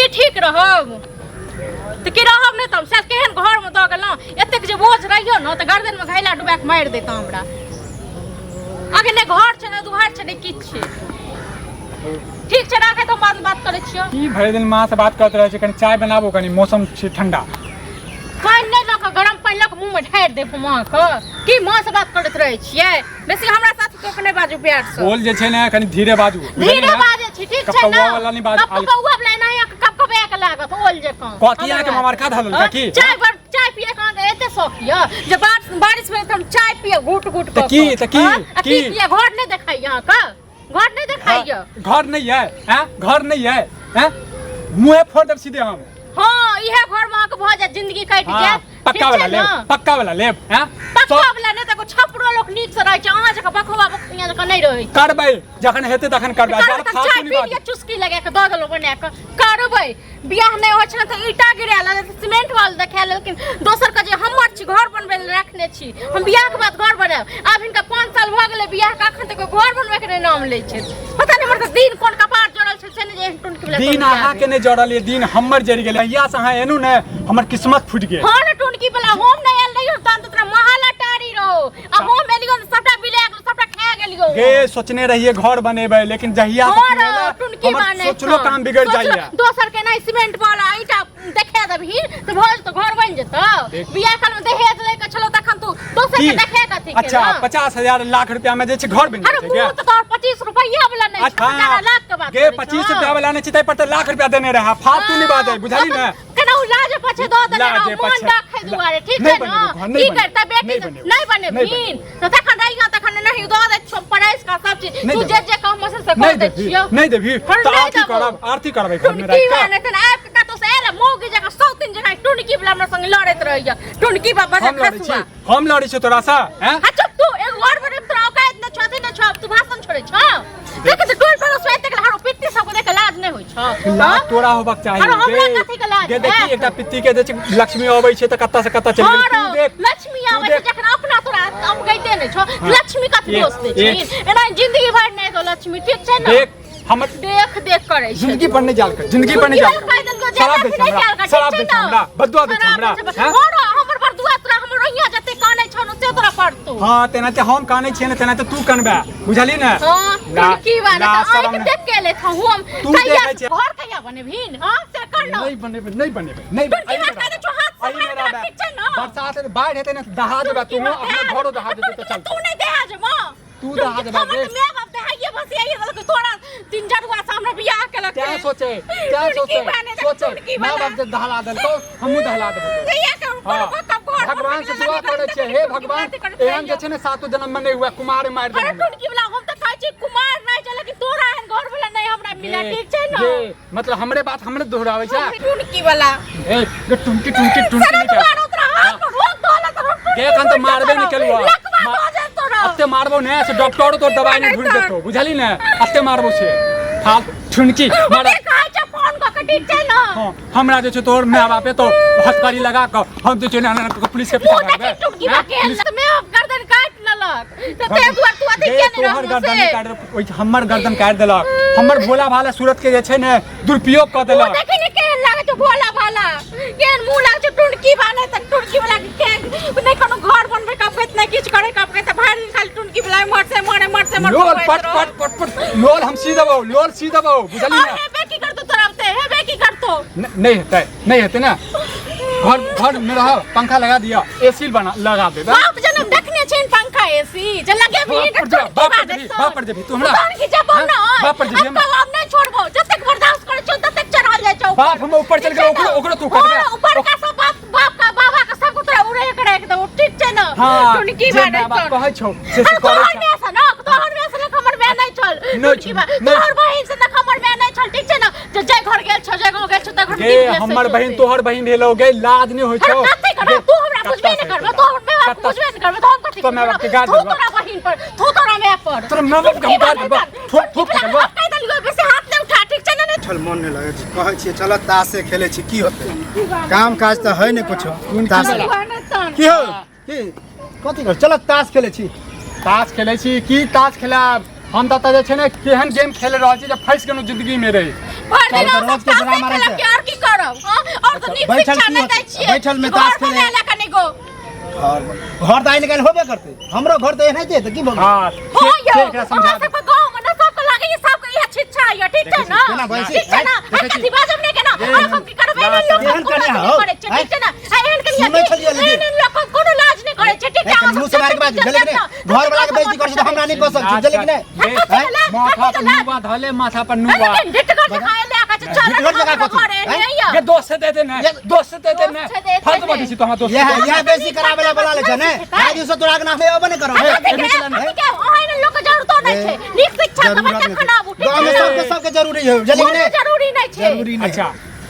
की ठीक रहब तऽ की रहब नहि तब शायद केहन घरमे दऽ गेलहुँ एतेक जे बोझ रहियो ने तऽ गर्दनमे घैला डुबा कऽ मारि देतौ हमरा। आगे नहि घर छै, नहि दुआरि छै, नहि किछु छै। ठीक छै, राखै तऽ बाद बात करै छियौ। की भरि दिन माँ से बात करैत रहै छै? कनि चाय बनाबू, कनि मौसम छै ठंडा। पानि नहि लऽ कऽ, गरम पानि लऽ कऽ मुँहमे ढारि देब हम अहाँके। की माँ से बात करैत रहै छियै? बेसी हमरा साथ कऽ नहि बाजू प्यार से। बोल जे छै ने, कनि धीरे बाजू। धीरे बाजै छी, ठीक छै ने? कपकौआ वाला नहि बाज। कपकौआ वाला एनाही अहाँके कपकबा के लागत ओल जकाँ। कथी अहाँके ममरखा धऽ देलकै की? चाय बड़ चाय पिए के अहाँके एते शौक यऽ जे बारिश भेल तऽ हम चाय पियब घुट घुट तऽ की तऽ की आ की पिए? घर नहि देखाइए अहाँके? घर नहि देखाइए? घर नहि है? हैं, घर नहीं है? हैं, मुँहे फोड़ देब सीधे हम। हाँ, इहे घर में अहाँके भऽ जायत, जिंदगी कटि जायत। पक्का वाला लेब, पक्का वाला लेब। हैं, पक्का वाला नहि तऽ छपरो लोक नीक से रहै छै, अहाँ जकाँ बखवा बखनिया जकाँ नहि रहै। करबै जखन हेतै तखन करबै। चाय पी लिअ, चुस्की लगा कऽ दऽ देलहुँ बना कऽ। करबै बियाह नहि होइ छै तऽ ईटा गिरा लेल, सीमेंट वाल देखा लेलखिन दोसर के जे हमर छी, घर बनबै लए रखने छी हम, बियाह के बाद घर बनायब। आब हिनका 5 साल भऽ गेलै बियाह के, अखन तक घर बनबै के नहि नाम लै छै। पता नहि हमर तऽ दिन कोन कपार जड़ल छै से नहि जे एहन टुनकी वला। दिन अहाँ के नहि जड़ल ये, दिन हमर जरि गेल। अहिया से अहाँ एनू ने, हमर किस्मत फूटि गेल। हाँ ने टुनकी वाला, हम नहि आयल रहियो तहन तऽ तोरा महल अटारी रहो, आ हम एलियो तऽ सबटा बिला गेलो, सबटा खा गेलियो। गे, सोचने रहिए घर बनेबै, लेकिन जहिया से घर तू एला, टुनकी हमर बने सोचलो काम बिगड़ जाइया। दोसर के नहीं सीमेंट वाला ईटा देखा देबही तऽ भऽ जेतौ, घर बनि जेतौ। बियाह काल में दहेज लै के छलौ तखन तू दोसर की? के देखे कथी के? अच्छा, 50,000 लाख रुपया में जे छै घर बनि अरे जाइ छै मुँह तऽ तोहर 25 रुपैया वाला नहि अच्छा छै, 50 लाख के बात गे, करै 25 छौ। रुपया वाला नहि छै, ताहि पर तऽ लाख रुपया देने रहै। फालतू नहि बाजै, बुझली ने? केना उ लाज पछे दऽ देने लाजे रहौ, मन पछे। रखै दुआरे, ठीक नहि छै ने? बनेबै घर, नहि की बनेबै। करतै बेटी? नहि बनेबै। नहि बनेबहीन तऽ तखन रहियो, तखन नहीं दऽ दै छियौ परसि कऽ सब चीज। नहि तू देबै। जे जे कहमो से से नहि कऽ दै देबही, छियौ। नहि देबही हर तऽ नहि आरती देबौ। करब, आरती करबै घर में टुनकी राखि कऽ। वाला तऽ आबि कऽ कतौ से आयल मौगी जकाँ, सौतिन जकाँ टुनकी वाला हमरा संग लड़ैत रहैया। टुनकी बाबा हम लड़ै छी? खसुआ। हम लड़ै छी तोरा से? हैं, हाँ, चुप। तू एगो घर बनेब, तोरा औकात नहि छौ, अथी नहि छौ, तू भाषण छोड़ै छौ। देख तऽ टोल पड़ोस में एतेक हारो पित्ती सबके देख लाज नहि होइ छौ? लाज तोरा होबाक चाही। अरे हमरा गे, कथी के लाज गे देखी, हैत? एकटा पित्ती के जे छै लक्ष्मी अबै छै तऽ कत्ता से कत्ता चलि गेल। तू देख, लक्ष्मी तू आबै छै देख। जखन अपना तोरा अमगैते नहि छौ, लक्ष्मी कथी दोष दै छै? एना जिंदगी भरि नहि दो लक्ष्मी, ठीक छै ने? देख, हमर देख देख करै छै। जिंदगी पर नहि जाल कर, जिंदगी पर नहि जाल जिंदगी कर। पर कहि देलकौ जे शराब दै छै नहि हमरा, जाल कर, शराब ठीक दै छै छै ने? हमरा, बदुआ दै छै शराब हमरा, दै छै। हैं? और हमर बदुआ तोरा हमर रोहिया जते कानै छौ ने से तोरा पड़तौ। हाँ, तेनाहिते हम कानै छियै ने, तेनाहिते तू कनबे, बुझली ने? हाँ, की बात ला, है? शरम आँखि नहि। देख के लेत हम। तू कहिया देखै छियै। घर कहिया बनेबहीन? हाँ, से कर न। नहि बनेबै, नहि बनेबै, नहि। टुनकी एहि बात मे कहि दै छौ, हाथ से एहि मे मारि देबा, रहबे। ठीक छै ने? बरसात हेतै, बाढ़ि हेतै ने तऽ दहा देबै, टुनकी तू बात अपना है। घरो दहा देतै तऽ चल। तू नहि दहा जेबो। तू दहा देबा हमर गे। तऽ माय बाप दहाइए भसियाइए देलकै, तोरा तीन जरुआ से हमरा बियाह केलक। तें सोचे, तें टुनकी सोचे, बाने तऽ सोचे टुनकी माय वाला। बाप जे दहला देलकौ, हमहूँ दहला देबै। जहिया के ऊपर हाँ। कब घर भगवान से दुआ करै छियै, हे भगवान, एहन जे छै ने सातो जन्म में नहि हुए, कुमार मारि अरे देबै। टुनकी वाला, हम तऽ कहै छी कुमार नहि छै, लेकिन तोरा एहन घर वाला नहि हमरा मिला, ठीक छै ने? गे, मतलब हमरे बात हमरे दोहराबै छै। टुनकी वाला। ए गे, टुनकी टुनकी टुनकी सारा नहि कर। दुआर ओतरा हाथ पर रोक दोला तोरा टुनकी। गे, एखन तऽ मारबे नहि केलहुँ। लकवा दऽ जायत तोरा। एते मारबो ने से डॉक्टरो तोर दवाई नहि ढूंढि देतौ, बुझली ने? एते मारबो से फाल ठुनकी मार। के कहै छै फोन कऽ के, ठीक छै ने? हाँ, हमरा जे छै तोहर माय बापे तो हथकड़ी लगा कऽ हम जे छै ने एना कऽ पुलिस के पीछा मुँह भागबै। देखी टुनकी हैं? बा केहन तऽ माय बाप गर्दन काटि लेलक तऽ ताहि दुआरे तू अथी गे, किया नहि तोहर रहलहुँ गर्दन से? नहि काटि देलक, ओहि हमर गर्दन काटि देलक, हमर भोला भाला सूरत के जे छै ने दुरुपयोग कऽ मुँह देलक। देखी ने केहन लागै छौ भोला भाला, केहन मुँह लागै छौ टुनकी वाला। तऽ टुनकी वाला के केहन नहि कोनो घर बनबै के अबैत, नहि किछु करै के अबैत, भरि दिन खाली टुनकी वाला एम्हर से एम्हर, एम्हर से एम्हर लोल घुमैत पट रहौ। पट पट पट लोल हम सी देबौ, लोल सी देबौ, बुझली और ने? हेबे की करतौ तोरा ओते, हेबे की करतौ? नहि हेतै, नहि हेतै ने। घर घर में रह, पंखा लगा दिया, एसी बना लगा देबै। बाप जनम देखने छैन पंखा एसी जे लगेबही? बाप पर जा, बाप पर जेबही, बाप पर जेबही तू हमरा? तहन की जेबौ हैं? ने? बाप पर जेबही अब तो आब नहि छोड़बौ, जतेक बर्दाश्त करै छौ ततेक चढ़ल जाइ छौ। बाप हम ऊपर चलि गेलौ, ओकरो ओकरो तू कटबे। हाँ, ऊपर का सब बाप बाप का बाबा का सब तोरा उड़े के राख देबौ, ठीक छै ने? हाँ, टुनकी जे बारे माय बाप कहै छौ से से अरे करै तोहर छै। माय से न, तोहर माय से हमर माय नहि छल। नहि टुनकी छल, बा नहि। तोहर बहिन से न हमर माय नहि छल, ठीक छै ने? जे जाय घर गेल छौ, जाय गाँव गेल छौ, तऽ घर गे, हमर बहिन तोहर बहिन भेलौ गे, लाज नहि होइ छौ? अरे कथी करब? तू हमरा बुझबे नहि करबे, तू हमर माय बाप बुझबे नहि करबे, तऽ हम कथी तोहर माय बाप के गाड़ थू देबौ। तोरा बहिन पर, थू तोरा माय पर। तोरा माय बाप के हम गाड़ देबौ, थूक थूक देबौ। कहि देलियौ बेसी हाथ नहि उठा, ठीक छै ने? छल मन नहि लगै छै, कहै छियै चल तासे खेलै छी, की होतै? काम काज तऽ है नहि कुछो। तास की हो, की कथी कर, चल तास खेलै छी। ताश खेलै छी की? ताश खेलाब हम तऽ जे छै ने केहन गेम खेल रहल छी जे फँसि गेलहुँ जिंदगी में रे। भर दिन तब तऽ हम रोज के सब ड्रामा तासे रहै खेलब कि आओर की करब हाँ? आओर तऽ नीक बैठल शिक्षा की नहि होतै? दै छियै बैठल में ताश घर खेले। बना ले कनिको घर घर तऽ आइ निकालि होबे करतै, हमरो घर तऽ एनाहिते तऽ की भऽ गेलै? हाँ, हो से यौ, से एकरा समझा अहाँ सबके गाँव में ना सबके लागैए सबके इएह शिक्षा यऽ, ठीक छै ना? केना बजै छी? ठीक छै ना? देखै आ छी। कथी बाजब नहि केना? ये अहाँ सब की करबै? एहन लोक एहन सब कोनो कनिया अथी हौ, नहि करै छै, ठीक छै ना? आ एहन कनिया सुनै की? छलियै लेकिन। एहन एहन लोक कोनो लाज नहि करै छै, ठीक छै? ए, अहाँ कनि मुँह सब से मारि के बाजू, चलते बुझलियै कि नहि? चलते घर वाला के बेइज्जती करै छै तऽ हमरा नहि कऽ सकै छी, बुझलियै कि नहि? लाज कथी के लाज? माथा कथी पर के लाज? नुआ धले, माथा पर नुआ। लेकिन ढिटगर जकाँ एलै आ कहै छै, चल ढिटगर जकाँ हमरो कथी? घर एहने आँय? यऽ। ये दोस्त से दे दे ने, ये- दोस्त से दे दे ने। दोस्त से दे दे फालतू ने। बाजै छी तो हमरा दोस्त इएह से। इएह बेसी कराबै ला बोला लै छै ने, आइ दिवस तोरा आगना मे अबे नहि करब। आ कथी के? कथी के? अहाँ एहन लोकके जरूरतो नहि छै। नीक शिक्षा देबै जरूरत तखन आबू, नहि ठीक गाँवमे, छै ना? सबके सबके जरूरी है, बुझलियै कि कोनो नहि? जरूरी नहि छै। जरूरी नहि। अच्छा,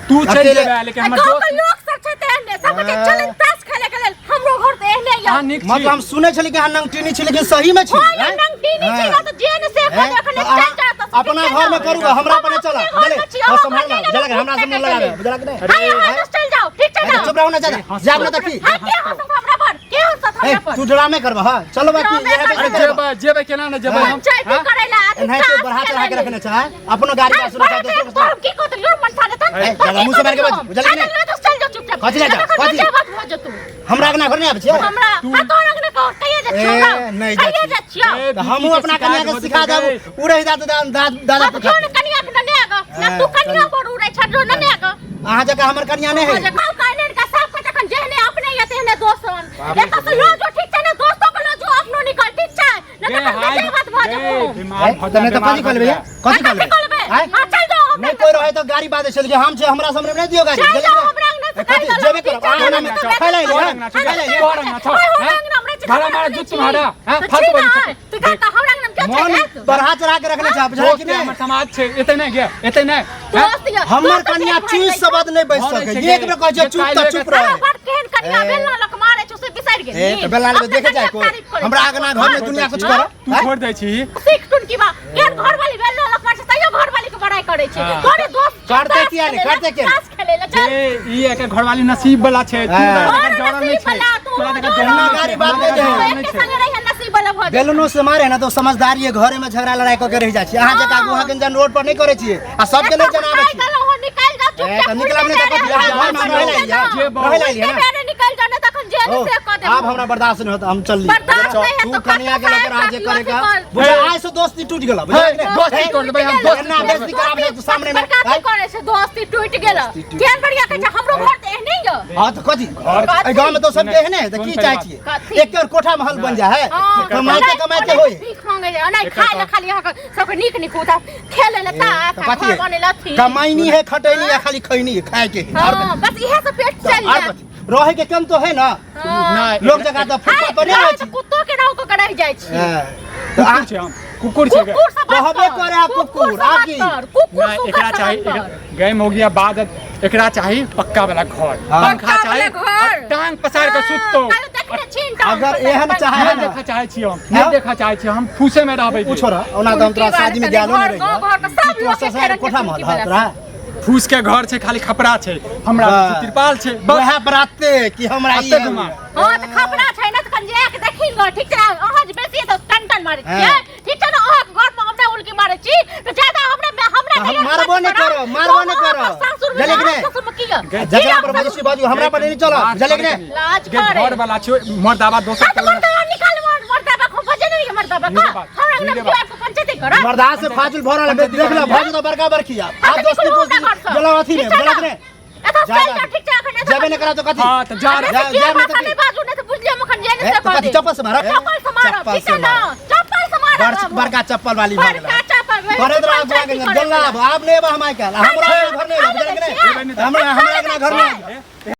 तू चलि अकेले- जेबै, लेकिन आ हमर गाँव दोस्त के लोक सब छै तेहने, सब कहै छै, चल ताश खेले के लेल, हमरो घर तऽ एहने यऽ। अहाँ नीक छी। मतलब हम सुनै छली कि अहाँ नंगटीनी छी, लेकिन सही में छी? हाँ, यौ, आँय? नंगटीनी छी, हाँ। तऽ जे ने से हैं? एखन तऽ चलि अहाँ जायत तऽ अपना ठीक छै घर में ने? करू, हमरा पर नहि हम चला, अपने घर बुझलियै? में छी, और अहाँ सम्हाल घर ना, बुझलक? हमरा से मुँह लगा दे, बुझलक नहि? हाँ, यहाँ बस चलि जाउ, ठीक छै ए, ना? चुप रहू ना ज्यादा, जाब ना तऽ की? हाँ, के हँसत हमरा पर? के हँसत ए, हमरा पर? तू ड्रामे करबह, हाँ? चलो बाकी ड्रामे इएह करबै। बेसी अरे करबह। जेबै, जेबै केना ने जेबै हम? पंचायती हाँ? करै ला, अथी एनाहिते ताश बढ़ा चढ़ा के खेलै रखने छै, आँय? अपनो गाड़ी हाँ, का सुनै छै, बड़ा दोसरो के तोहर की कहत your मन था देतन? ए, दादा, मुँह से मारि के बाजू, बुझलियै कि नहि? चल जाओ चुपचाप। कथी लए जाउ? तखन कथी? बच्चा बात भऽ जेतौ। हमरा अंगना घर नहि आबै छियै? हमरा हाँ, तोहर अंगना कहो, कहिया जाइ छियौ ए, हमरा? नहि जाइ कहिया छियै। जाइ छियौ? ए, तऽ हमहूँ के अपना कनिया शिकायत के भऽ सिखा जेतै। देब, उड़ै दादा दादा दादा हाँ, तऽ क्यों ने कनिया के नने आगा? ना तू कनिया पर उड़ै छ, जो नने आगा। अहाँ जकाँ हमर कनिया नहि हाँ, है। जकाँ काने का साफ के तखन जेहने अपने या तेहने दोस्त हन। एतऽ से लो जो ठीक छै ने, दोस्तो के लो जो अपनो निकल, ठीक छै? ने गे, तखन हाय, बेजे बात भऽ गे, जेबौ। बीमार ए, भऽ तऽ नहि जा, तऽ कथी बीमार भऽ कहलबै? जा। कथी कथी कहलबै? कहलबै? आँय? हाँ, चल जाओ हमरा नहि कोइ रहै तऽ गाड़ी बाजै छलै कि हम छै, हमरा सामने नहि दियौ गाड़ी, चल बुझलियै जाओ कि नहि? हमरा अंगना से ए, कथी गाड़ी दऽ जेबे लो, करब ठीक अहाँ छै ना? अंगना में खाय लए तोहर एलियै, अंगना छौ, खाय लए एलियै। तोहर अंगना छौ, ओए, हमरा हैं? अंगना में रहै छी, भाड़ा मारा छी। जुत तुम्हारा, हैं? तऽ फालतू छी बाजै ना, छै। तऽ का का हमरा अंगना में के मन छै, हैं? बढ़ा चढ़ा के रखने छै, बुझलियै दोस्त कि के नहि? हमर समाज छै, एते नहि गे, एते नहि, हैं? दोस्त यऽ, हमर दोस्त कनिया के चीज भाई शब्द नहि बजि भरै सकै छै छै, एक गे। बेर कहै छै जे चुप तऽ काल्हि चुप एकर- रहै। अहाँ बड़ केहन कनिया ए। बेलना लऽ कऽ मारै छौ से बिसरि गेली। ए, तऽ बेलना लऽ कऽ अपना देखे जाइ कनियाके कोइ। तारीफ करै हमरा छौ। अंगना घर में दुनिया कुछ हाँ? करऽ, तू आँय? छोड़ दै छी। सीख टुनकी बा, केहन घरवाली बेलना लऽ कऽ मारै छै तैयो घरवाली के बड़ाई करै छै। हाँ। तोरे दोस्त करतै ताश किया नहि, खेलै लए, करतै किया नहि? ताश खेलै लए, चल। ए, ई एकर घरवाली नसीब वाला छै, तू हाँ। तोरा तोहर जकर जड़ल नहि नसीब छै। वाला, तू तोरा जकर जड़ल जड़ल नहि गाड़ी छै, बात तोरा नहि जकर दे। जड़ल नहि एके छै। संगे रहिहे नसीब वाला भऽ जेतौ। बेलनो से मारे ने तऽ समझदारी है, घरे में झगड़ा लड़ाई कऽ के रहि जाइ छी। अहाँ जकाँ गुहा गंजन रोड पर नहि करै छियै आ सबके नहि जनाबै निकालि छियै। देलहुँ, निकालि दऽ, ए, चुपचाप तऽ निकलब नहि तऽ कथी? अहाँ घरमे हम रहै लए एलियै? जे बहु- रहै लए एलियै ने? बेरे निकलि जाओ, नहि तखन जेल ओ, से कऽ देबौ। आब हमरा बर्दाश्त नहि होत, हम चलली। बर्दाश्त नहि हेतौ, तू कनिया के लऽ के रह जे कतौ करे का। साहेब बुझा आइ से दोस्ती टूटि गेल, बुझलियै कि नहि? दोस्ती तोड़ देबै हम, दोस्ती एना तोड़ बेइज्जती कराबै तू सामने में। बड़का आँय? की करै छै, दोस्ती टूटि गेल। केहन बढ़िया कहै छै, हमरो घर तऽ एहने यऽ। हाँ तऽ कथी? कथी? एहि गाँव में तो सबके एहने है, तऽ की सुन चाहै पहले छियै? कथी? एक और कोठा महल बन जाइ है, हाँ, कमाइते कमाइते होय। भीख मांगे जाय, नहि खाय लए खाली अहाँके सबके नीक नीक उठा खेलै लए ताश तऽ आ कथी घर है? बनै लए अथी। कमाइनी है, खटैनी है, खाली खैनी है, खाय के है। और हाँ, बस इएह सब पेट कथी? चलि और जायत। कथी? रहै के कम तो है ना। हाँ। नहि, लोग जकाँ तऽ फुटपाथ पर नहि हाय, रहै तऽ छी। कुत्तो के नाव कऽ के रहि जाइ छी। हाँ, तऽ कुकुर छै हम, कुकुर छै गे। कुकुर से बात कहबे कर, करे आ कुकुर, से आ बात की? कर, कुकुर नहि, सुगर एकरा से चाही बात कर। गए हो गया बाद, एकरा चाही पक्का वाला घर, हाँ। पंखा पक्का चाही वाला घर। और टांग पसार के सुततो। हाँ, काल्हि देखने छी ने टांग अगर पसार एहन के। चाहे नहि ना। देखा चाहै छी हम, नहि हाँ? देखा चाहै छी हम, फूसे में रहबै उ छोड़, ओना तऽ हम तोरा उनकी शादी में बात गेलो नहि घर, गाँव घर के सब रहियो। तोरा लोक ससुराल एके कोठा रंग के महल है वाला। तोरा? फूस के घर छै, खाली खपरा छै हमरा, हाँ। तिरपाल छै बस। वएह बराते कि हमरा ई कते घुमा? हाँ तऽ खपरा छै ने, तऽ कनि जाके देखी ने, ठीक छै ने? अहाँ जे बेसी तऽ टन टन मारै छियै, हाँ। ठीक छै ने? अहाँके घरमे हमरा उल्की मारै छी तऽ ज्यादा हमरा हमरा तऽ हम नैहर मारबो बात नहि करब, मारबो नहि अहाँके करब। सासुरमे बुझलियै कि नहि? अहाँके सासुरमे की यऽ? जकरा पर बजै छी बाजू, हमरा पर नहि चलत, लाज बुझलियै कि करे नहि? कनी। लाज गे, करे। घर वाला छै मर्दाबा दोसर हाँ, तऽ मर्दाबा निकाल, मर्दाबा को बजे नहीं मर्दाबा का धीरे बात, हमरा धीरे अंगना बात। में पंचायती करब। मर्दा से फाजुल भऽ रहल है, देख ले भऽ जेतौ बड़का बड़की आब। आब दोस्ती पोस्ती गेलौ अथी मे, बुझलक नहि? एतऽ जा, चलि जा। जा, ठीक छै, एखन एतऽ जेबे नहि करब तऽ कथी? हाँ, तऽ जा अरे जा- से के जा नहि भाषा तऽ नहि बाजू, नहि तऽ बुझलियै हम एखन जे ए, नहि से तऽ कऽ कथी देब। चप्पल से मारब? चप्पल से मारब, चप्पल ठीक से छै ना? मारब। चप्पल से मारब बड़- हम। बड़का चप्पल वाली भऽ बड़का गेलै। चप्पल, वएह करैत रह पंचायती अगुआ के करैत गेला रह। आब, आब नहि एबा हम आइ काल्हि। हमरा अपना घर नहि एबा, बुझलक नहि? एबै नहि तऽ- हमरा अपना घर नहि एबा।